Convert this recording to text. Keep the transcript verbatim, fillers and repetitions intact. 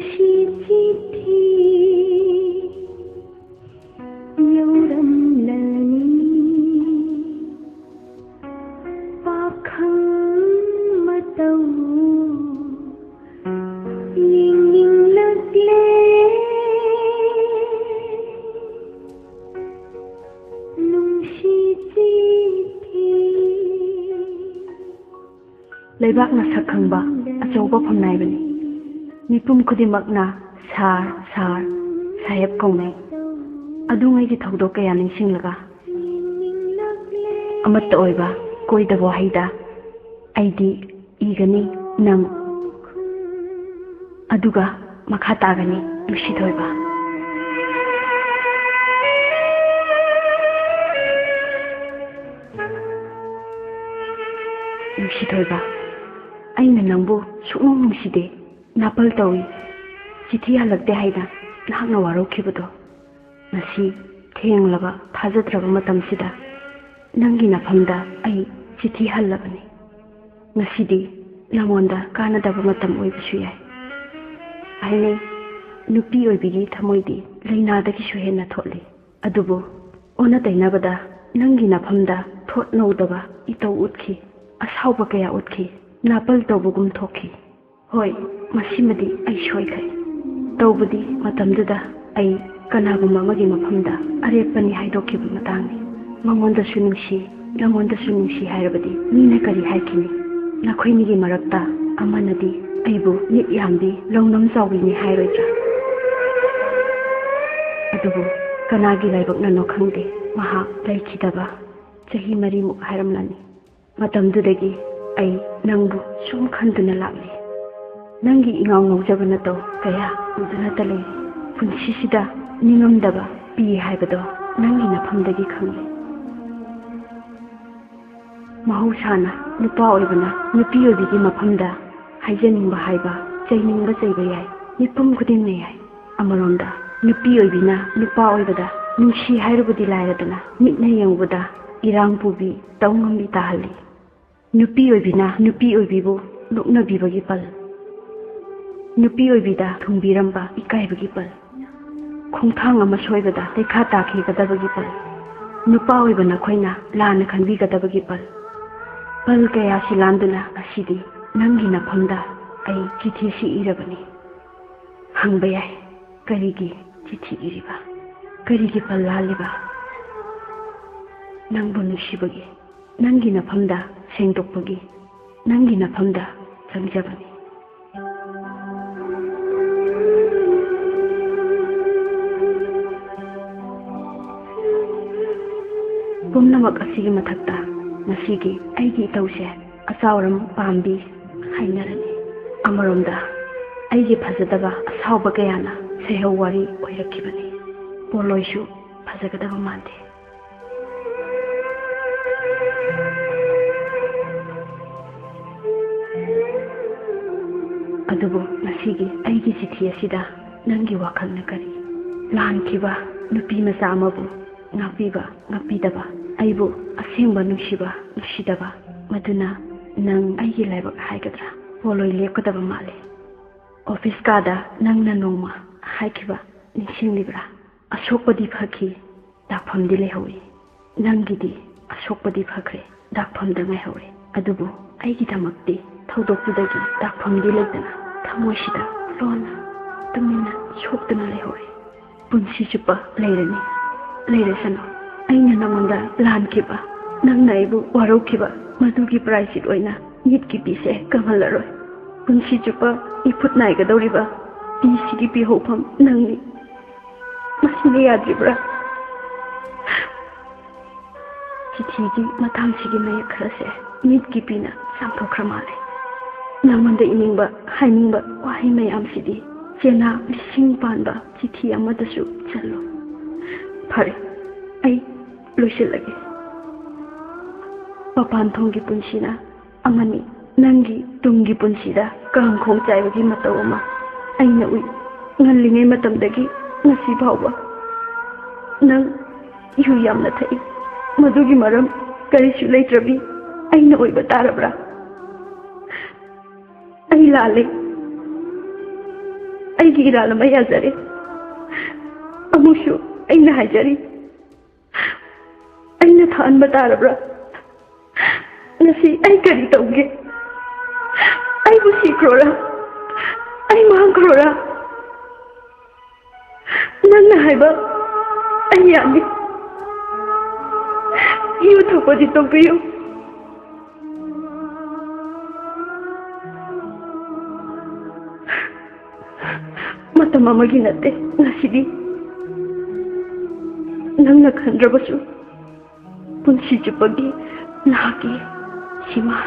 ꯁꯤ ꯆꯤꯊꯤ ꯌꯧꯔꯝꯂꯅꯤ꯫ ꯄꯥꯈꯪ ꯃꯇꯧ ꯌꯦꯡꯅꯤꯡꯂꯛꯂꯦ꯫ ꯅꯨꯡꯁꯤ ꯆꯤꯊꯤ꯫ ꯂꯩꯕꯥꯛꯅ ꯁꯛ ꯈꯪꯕ ꯑꯆꯧꯕ ꯐꯝꯅꯥꯏꯕꯅꯤ꯫ ꯃꯤꯄꯨꯝ ꯈꯨꯗꯤꯡꯃꯛꯅ ꯁꯥꯔ, ꯁꯥꯔ, ꯁꯥꯍꯦꯕ ꯀꯧꯅꯩ꯫ ꯑꯗꯨꯉꯩꯒꯤ ꯊꯧꯗꯣꯛ ꯀꯌꯥ ꯅꯤꯡꯁꯤꯡꯂꯒ ꯑꯃꯠꯇ ꯑꯣꯏꯕ ꯀꯣꯏꯗꯕ ꯋꯥꯍꯩꯗ ꯑꯩꯗꯤ ꯏꯒꯅꯤ ꯅꯪ꯫ ꯑꯗꯨꯒ ꯃꯈꯥ ꯇꯥꯒꯅꯤ ꯅꯨꯡꯁꯤꯊꯣꯏꯕ꯫ ꯅꯨꯡꯁꯤꯊꯣꯏꯕ, ꯑꯩꯅ ꯅꯪꯕꯨ ꯁꯨꯛꯅꯨꯡ ꯅꯨꯡꯁꯤꯗꯦ꯫ ꯅꯥꯄꯜ ꯇꯧꯏ꯫ ꯆꯤꯊꯤ ꯍꯜꯂꯛꯇꯦ ꯍꯥꯏꯅ ꯅꯍꯥꯛꯅ ꯋꯥꯔꯧꯈꯤꯕꯗꯣ꯫ ꯉꯁꯤ ꯊꯦꯡꯂꯕ ꯊꯥꯖꯗ꯭ꯔꯕ ꯃꯇꯝꯁꯤꯗ ꯅꯪꯒꯤ ꯅꯐꯝꯗ ꯑꯩ ꯆꯤꯊꯤ ꯍꯜꯂꯕꯅꯤ꯫ ꯉꯁꯤꯗꯤ ꯅꯉꯣꯟꯗ ꯀꯥꯟꯅꯗꯕ ꯃꯇꯝ ꯑꯣꯏꯕꯁꯨ ꯌꯥꯏ꯫ ꯍꯥꯏꯅꯩ, ꯅꯨꯄꯤ ꯑꯣꯏꯕꯤꯒꯤ ꯊꯃꯣꯏꯗꯤ ꯂꯩꯅꯥꯗꯒꯤꯁꯨ ꯍꯦꯟꯅ ꯊꯣꯠꯂꯤ꯫ ꯑꯗꯨꯕꯨ ꯑꯣꯟꯅ ꯇꯩꯅꯕꯗ ꯅꯪꯒꯤ ꯅꯐꯝꯗ ꯊꯣꯠ ꯅꯧꯗꯕ ꯏꯇꯧ ꯎꯠꯈꯤ, ꯑꯁꯥꯎꯕ ꯀꯌꯥ ꯎꯠꯈꯤ, ꯅꯥꯄꯜ ꯇꯧꯕꯒꯨꯝ ꯊꯣꯛꯈꯤ꯫ ꯍꯣꯏ, ꯃꯁꯤꯃꯗꯤ ꯑꯩ ꯁꯣꯏꯈ꯭ꯔꯦ꯫ ꯇꯧꯕꯗꯤ ꯃꯇꯝꯗꯨꯗ ꯑꯩ ꯀꯅꯥꯒꯨꯝꯕ ꯑꯃꯒꯤ ꯃꯐꯝꯗ ꯑꯔꯦꯞꯄꯅꯤ ꯍꯥꯏꯗꯣꯛꯈꯤꯕ ꯃꯇꯥꯡꯅꯤ꯫ ꯃꯉꯣꯟꯗꯁꯨ ꯅꯨꯡꯁꯤ, ꯅꯉꯣꯟꯗꯁꯨ ꯅꯨꯡꯁꯤ ꯍꯥꯏꯔꯕꯗꯤ ꯃꯤꯅ ꯀꯔꯤ ꯍꯥꯏꯈꯤꯅꯤ? ꯅꯈꯣꯏꯅꯤꯒꯤ ꯃꯔꯛꯇ ꯑꯃꯅꯗꯤ ꯑꯩꯕꯨ ꯃꯤꯠ ꯌꯥꯝꯕꯤ, ꯂꯧꯅꯝ ꯆꯥꯎꯕꯤꯅꯤ ꯍꯥꯏꯔꯣꯏꯗ꯭ꯔꯥ? ꯑꯗꯨꯕꯨ ꯀꯅꯥꯒꯤ ꯂꯥꯏꯕꯛꯅꯅꯣ ꯈꯪꯗꯦ, ꯃꯍꯥꯛ ꯂꯩꯈꯤꯗꯕ ꯆꯍꯤ ꯃꯔꯤꯃꯨꯛ ꯍꯥꯏꯔꯝꯂꯅꯤ꯫ ꯃꯇꯝꯗꯨꯗꯒꯤ ꯑꯩ ꯅꯪꯕꯨ ꯁꯨꯝ ꯈꯟꯗꯨꯅ ꯂꯥꯛꯂꯤ꯫ ꯅꯪꯒꯤ ꯏꯉꯥꯎ ꯉꯥꯎꯖꯕ ꯅꯇꯧ ꯀꯌꯥ ꯎꯗꯨꯅꯇ ꯂꯩꯔꯤ꯫ ꯄꯨꯟꯁꯤꯁꯤꯗ ꯅꯤꯡꯉꯝꯗꯕ ꯄꯤ ꯍꯥꯏꯕꯗꯣ ꯅꯪꯒꯤ ꯅꯐꯝꯗꯒꯤ ꯈꯪꯂꯤ꯫ ꯃꯍꯧꯁꯥꯅ ꯅꯨꯄꯥ ꯑꯣꯏꯕꯅ ꯅꯨꯄꯤ ꯑꯣꯏꯕꯤꯒꯤ ꯃꯐꯝꯗ ꯍꯥꯏꯖꯅꯤꯡꯕ ꯍꯥꯏꯕ, ꯆꯩꯅꯤꯡꯕ ꯆꯩꯕ ꯌꯥꯏ, ꯃꯤꯄꯨꯝ ꯈꯨꯗꯤꯡꯅ ꯌꯥꯏ꯫ ꯑꯃꯔꯣꯝꯗ ꯅꯨꯄꯤ ꯑꯣꯏꯕꯤꯅ ꯅꯨꯄꯥ ꯑꯣꯏꯕꯗ ꯅꯨꯡꯁꯤ ꯍꯥꯏꯔꯨꯕꯗꯤ ꯂꯥꯏꯔꯗꯅ ꯃꯤꯠꯅ ꯌꯦꯡꯕꯗ ꯏꯔꯥꯡ ꯄꯨꯕꯤ, ꯇꯧ ꯉꯝꯕꯤ ꯇꯥꯍꯜꯂꯤ꯫ ꯅꯨꯄꯤ ꯑꯣꯏꯕꯤꯅ ꯅꯨꯄꯤ ꯑꯣꯏꯕꯤꯕꯨ ꯅꯣꯛꯅꯕꯤꯕꯒꯤ ꯄꯜ꯫ ꯅꯨꯄꯤ ꯑꯣꯏꯕꯤꯗ ꯊꯨꯡꯕꯤꯔꯝꯕ ꯏꯀꯥꯏꯕꯒꯤ ꯄꯜ, ꯈꯣꯡꯊꯥꯡ ꯑꯃ ꯁꯣꯏꯕꯗ ꯇꯩꯈꯥ ꯇꯥꯈꯤꯒꯗꯕꯒꯤ ꯄꯜ, ꯅꯨꯄꯥ ꯑꯣꯏꯕ ꯅꯈꯣꯏꯅ ꯂꯥꯟꯅ ꯈꯟꯕꯤꯒꯗꯕꯒꯤ ꯄꯜ, ꯄꯜ ꯀꯌꯥꯁꯤ ꯂꯥꯟꯗꯨꯅ ꯉꯁꯤꯗꯤ ꯅꯪꯒꯤ ꯅꯐꯝꯗ ꯑꯩ ꯆꯤꯊꯤꯁꯤ ꯏꯔꯕꯅꯤ꯫ ꯍꯪꯕ ꯌꯥꯏ, ꯀꯔꯤꯒꯤ ꯆꯤꯊꯤ ꯏꯔꯤꯕ? ꯀꯔꯤꯒꯤ ꯄꯜ ꯂꯥꯜꯂꯤꯕ? ꯅꯪꯕꯨ ꯅꯨꯡꯁꯤꯕꯒꯤ, ꯅꯪꯒꯤ ꯅꯐꯝꯗ ꯁꯦꯡꯗꯣꯛꯄꯒꯤ, ꯅꯪꯒꯤ ꯅꯐꯝꯗ ꯆꯪꯖꯕꯅꯤ꯫ ꯄꯨꯝꯅꯃꯛ ꯑꯁꯤꯒꯤ ꯃꯊꯛꯇ ꯉꯁꯤꯒꯤ ꯑꯩꯒꯤ ꯏꯇꯧꯁꯦ ꯑꯆꯥꯎꯔꯝ ꯄꯥꯝꯕꯤ ꯍꯥꯏꯅꯔꯅꯤ꯫ ꯑꯃꯔꯣꯝꯗ ꯑꯩꯒꯤ ꯐꯖꯗꯕ ꯑꯁꯥꯎꯕ ꯀꯌꯥꯅ ꯁꯩꯍꯧ ꯋꯥꯔꯤ ꯑꯣꯏꯔꯛꯈꯤꯕꯅꯤ꯫ ꯄꯣꯂꯣꯏꯁꯨ ꯐꯖꯒꯗꯕ ꯃꯥꯟꯗꯦ꯫ ꯑꯗꯨꯕꯨ ꯉꯁꯤꯒꯤ ꯑꯩꯒꯤ ꯆꯤꯊꯤ ꯑꯁꯤꯗ ꯅꯪꯒꯤ ꯋꯥꯈꯜꯅ ꯀꯔꯤ? ꯂꯥꯟꯈꯤꯕ ꯅꯨꯄꯤ ꯃꯆꯥ ꯑꯃꯕꯨ ꯉꯥꯛꯄꯤꯕ ꯉꯥꯛꯄꯤꯗꯕ, ꯑꯩꯕꯨ ꯑꯁꯦꯡꯕ ꯅꯨꯡꯁꯤꯕ ꯅꯨꯡꯁꯤꯗꯕ, ꯃꯗꯨꯅ ꯅꯪ ꯑꯩꯒꯤ ꯂꯥꯏꯕꯛ ꯍꯥꯏꯒꯗ꯭ꯔꯥ? ꯄꯣꯂꯣꯏ ꯂꯦꯞꯀꯗꯕ ꯃꯥꯜꯂꯤ꯫ ꯑꯣꯐꯤꯁ ꯀꯥꯗ ꯅꯪꯅ ꯅꯣꯡꯃ ꯍꯥꯏꯈꯤꯕ ꯅꯤꯡꯁꯤꯡꯂꯤꯕ꯭ꯔꯥ? "ꯑꯁꯣꯛꯄꯗꯤ ꯐꯈꯤ, ꯗꯥꯛꯐꯝꯗꯤ ꯂꯩꯍꯧꯏ꯫ ꯅꯪꯒꯤꯗꯤ ꯑꯁꯣꯛꯄꯗꯤ ꯐꯈ꯭ꯔꯦ, ꯗꯥꯛꯐꯝꯗ ꯉꯥꯏꯍꯧꯔꯦ꯫ ꯑꯗꯨꯕꯨ ꯑꯩꯒꯤꯗꯃꯛꯇꯤ ꯊꯧꯗꯣꯛꯇꯨꯗꯒꯤ ꯗꯥꯛꯐꯝꯗꯤ ꯂꯩꯇꯅ ꯊꯃꯣꯏꯁꯤꯗ ꯂꯣꯟꯅ ꯇꯨꯃꯤꯟꯅ ꯁꯣꯛꯇꯨꯅ ꯂꯩꯍꯧꯔꯦ꯫ ꯄꯨꯟꯁꯤ ꯆꯨꯞꯄ ꯂꯩꯔꯅꯤ, ꯂꯩꯔꯁꯅꯨ꯫ ꯑꯩꯅ ꯅꯉꯣꯟꯗ ꯂꯥꯟꯈꯤꯕ, ꯅꯪꯅ ꯑꯩꯕꯨ ꯋꯥꯔꯧꯈꯤꯕ, ꯃꯗꯨꯒꯤ ꯄ꯭ꯔꯥꯏꯁꯤꯠ ꯑꯣꯏꯅ ꯃꯤꯠꯀꯤ ꯄꯤꯁꯦ ꯀꯪꯍꯜꯂꯔꯣꯏ꯫ ꯄꯨꯟꯁꯤ ꯆꯨꯞꯄ ꯏꯐꯨꯠ ꯅꯥꯏꯒꯗꯧꯔꯤꯕ ꯄꯤꯁꯤꯒꯤ ꯄꯤꯍꯧꯐꯝ ꯅꯪꯅꯤ꯫ ꯃꯁꯤꯅ ꯌꯥꯗ꯭ꯔꯤꯕ꯭ꯔꯥ?" ꯆꯤꯊꯤꯒꯤ ꯃꯇꯥꯡꯁꯤꯒꯤ ꯃꯌꯦꯛ ꯈꯔꯁꯦ ꯃꯤꯠꯀꯤ ꯄꯤꯅ ꯆꯥꯝꯊꯣꯛꯈ꯭ꯔ ꯃꯥꯜꯂꯦ꯫ ꯅꯉꯣꯟꯗ ꯏꯅꯤꯡꯕ, ꯍꯥꯏꯅꯤꯡꯕ ꯋꯥꯍꯩ ꯃꯌꯥꯝꯁꯤꯗꯤ ꯆꯦꯅꯥ ꯂꯤꯁꯤꯡ ꯄꯥꯟꯕ ꯆꯤꯊꯤ ꯑꯃꯗꯁꯨ ꯆꯜꯂꯨ꯫ ꯐꯔꯦ, ꯑꯩ ꯂꯣꯏꯁꯤꯜꯂꯒꯦ꯫ ꯃꯄꯥꯟ ꯊꯣꯡꯒꯤ ꯄꯨꯟꯁꯤꯅ ꯑꯃꯅꯤ꯫ ꯅꯪꯒꯤ ꯇꯨꯡꯒꯤ ꯄꯨꯟꯁꯤꯗ ꯀꯥꯡꯈꯣꯡ ꯆꯥꯏꯕꯒꯤ ꯃꯇꯧ ꯑꯃ ꯑꯩꯅ ꯎꯏ꯫ ꯉꯜꯂꯤꯉꯩ ꯃꯇꯝꯗꯒꯤ ꯉꯁꯤ ꯐꯥꯎꯕ ꯅꯪ ꯌꯨ ꯌꯥꯝꯅ ꯊꯛꯏ꯫ ꯃꯗꯨꯒꯤ ꯃꯔꯝ ꯀꯔꯤꯁꯨ ꯂꯩꯇ꯭ꯔꯕꯤ ꯑꯩꯅ ꯑꯣꯏꯕ ꯇꯥꯔꯕ꯭ꯔꯥ? ꯑꯩ ꯂꯥꯜꯂꯦ꯫ ꯏꯔꯥꯜ ꯑꯃ ꯌꯥꯖꯔꯦ꯫ ꯑꯃꯨꯛꯁꯨ ꯑꯩꯅ ꯍꯥꯏꯖꯔꯤ, ꯑꯩꯅ ꯊꯛꯍꯟꯕ ꯇꯥꯔꯕ꯭ꯔꯥ? ꯉꯁꯤ ꯑꯩ ꯀꯔꯤ ꯇꯧꯒꯦ? ꯑꯩꯕꯨ ꯁꯤꯈ꯭ꯔꯣꯔꯥ? ꯑꯩ ꯃꯥꯡꯈ꯭ꯔꯣꯔꯥ? ꯅꯪꯅ ꯍꯥꯏꯕ ꯑꯩ ꯌꯥꯅꯤ꯫ ꯌꯨ ꯊꯛꯄꯗꯤ ꯇꯣꯛꯄꯤꯌꯨ꯫ ꯃꯇꯝ ꯑꯃꯒꯤ ꯅꯠꯇꯦ ꯉꯁꯤꯗꯤ꯫ ꯅꯪꯅ ꯈꯟꯗ꯭ꯔꯕꯁꯨ ꯄꯨꯟꯁꯤ ꯆꯨꯞꯄꯒꯤ ꯅꯍꯥꯛꯀꯤ ꯁꯤꯃꯥ꯫